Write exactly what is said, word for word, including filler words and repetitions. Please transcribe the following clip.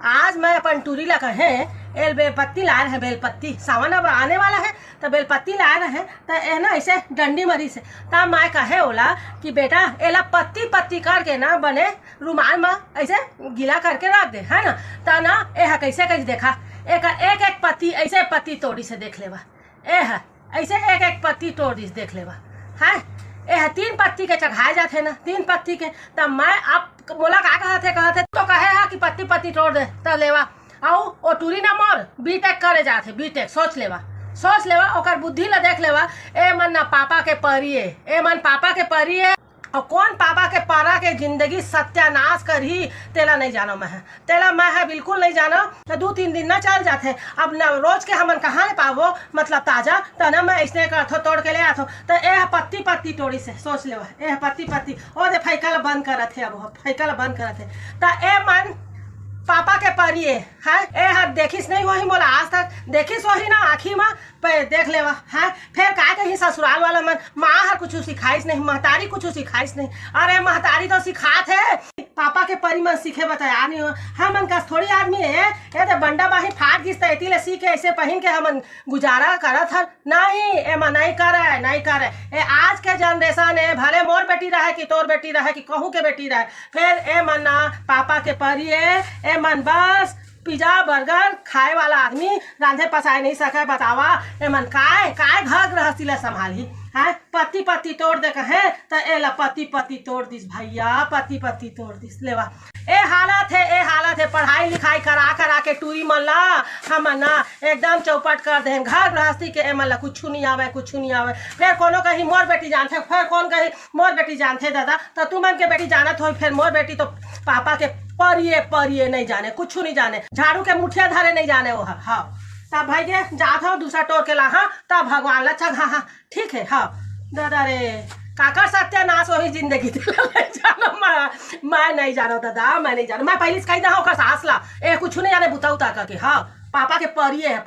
आज मैं अपन टूरी ला कहे, एल बेलपत्ती लाए रहे, बेलपत्ती, सावन अब आने वाला है, त बेलपत्ती लाए रहे, त ए ना ऐसे डंडी मरी से, त मैं कहे ओला कि बेटा, एला पत्ती पत्ती करके ना बने रुमाल म ऐसे गीला करके रख दे, है ना? त ना एह कैसे कैसे देखा, एक एक पत्ती ऐसे पत्ती तोड़ी से देख लेवा, एह ऐसे एक एक पत्ती तोड़ दिस, देख लेवा। है, एह तीन पत्ती के चघाए जाथे ना, तीन पत्ती के। त मैं अब मोला का कहत हे, कहत हे तो कहे हा कि पत्ती पत्ती तोड़ दे, त लेवा। अउ ओ टूरी ना मोर बीटेक करे जाथे, बीटेक। सोच लेवा, सोच लेवा, ओकर बुद्धि ला देख लेवा। ए मन ना पापा के परी ए, ए मन पापा के परी ए। अउ कोन पापा के परा के जिंदगी सत्यानाश करही, तेला नहीं जानो मैं ह, तेला मैं ह बिल्कुल नहीं जानो। त दू तीन दिन ना चल जाथे, अब ना रोज के हमन कहाँ ले पाबो, मतलब ताजा। त ना मैं ऐसने करथो, तोड़ के ले आथो। त ए ह पत्ती पत्ती तोड़ी से, सोच लेवा, ए ह पत्ती पत्ती। ओ दे फैका ला बंद करत हे, अब ओ फैका ला बंद करत हे। त ए मन पापा के परी ए, है, ए ह देखिस नहीं होही मोला आज तक, देखिस होही ना आँखी मा, पे देख लेवा, हैं? फेर का कही ससुराल वाला मन, माँ हर कुछ सिखाइस नहीं, महतारी कुछ सिखाइस नहीं। अरे महतारी तो सिखात हे, पापा के परी मन सीखे बताया नहीं हो। हमन कस थोड़ी आदमी है, ये तो बंडा बाही फाट गिस त एती ले सीख के ऐसे पहिन के हमन गुजारा करत हन। नहीं, एमा नहीं करे, नहीं करे। ए आज के जनरेशन है, भले मोर बेटी रहे कि तोर बेटी रहे कि कहूँ के बेटी रहे, फेर ए मन ना पापा के परी ए, ए मन बस पिज्जा बर्गर खाए वाला आदमी, रांधे पसाए नहीं सके। बतावा, एमन काय काय घर गृहस्थी ला संभालही? हैं, पत्ती पत्ती तोड़ दे कहे त एला पत्ती पत्ती तोड़ दिस भैया, पत्ती पत्ती तोड़ दिस। लेवा, ए हालत है, ए हालत है, पढ़ाई लिखाई करा करा के टूरी मन ला हमन ना एकदम चौपट कर देहन। घर गृहस्थी के एमन ला कुछु नहीं आवे, कुछु नहीं आवे। फेर कोनो कही मोर बेटी जानथे, फेर कोन कही मोर बेटी जानथे दादा, त तुमन के बेटी जानत होई, फेर मोर बेटी तो पापा के परिये परिये नहीं जाने, कुछ नहीं जाने, झाड़ू के मुठिया धरे नहीं जाने वो ह। हाँ, तब भाई के जात हो दूसरा टोर के ला, हाँ, तब भगवान ला चघा, हाँ, ठीक है, हाँ। दादा रे, काकर सत्यानाश वही जिंदगी दिला नहीं जानो मैं, मैं नहीं जानो दादा, मैं नहीं जानो। मैं पहले से कही दा ओकर सास ला, ए कुछ नहीं जाने बुता उता करके, हाँ, पापा के परिये है।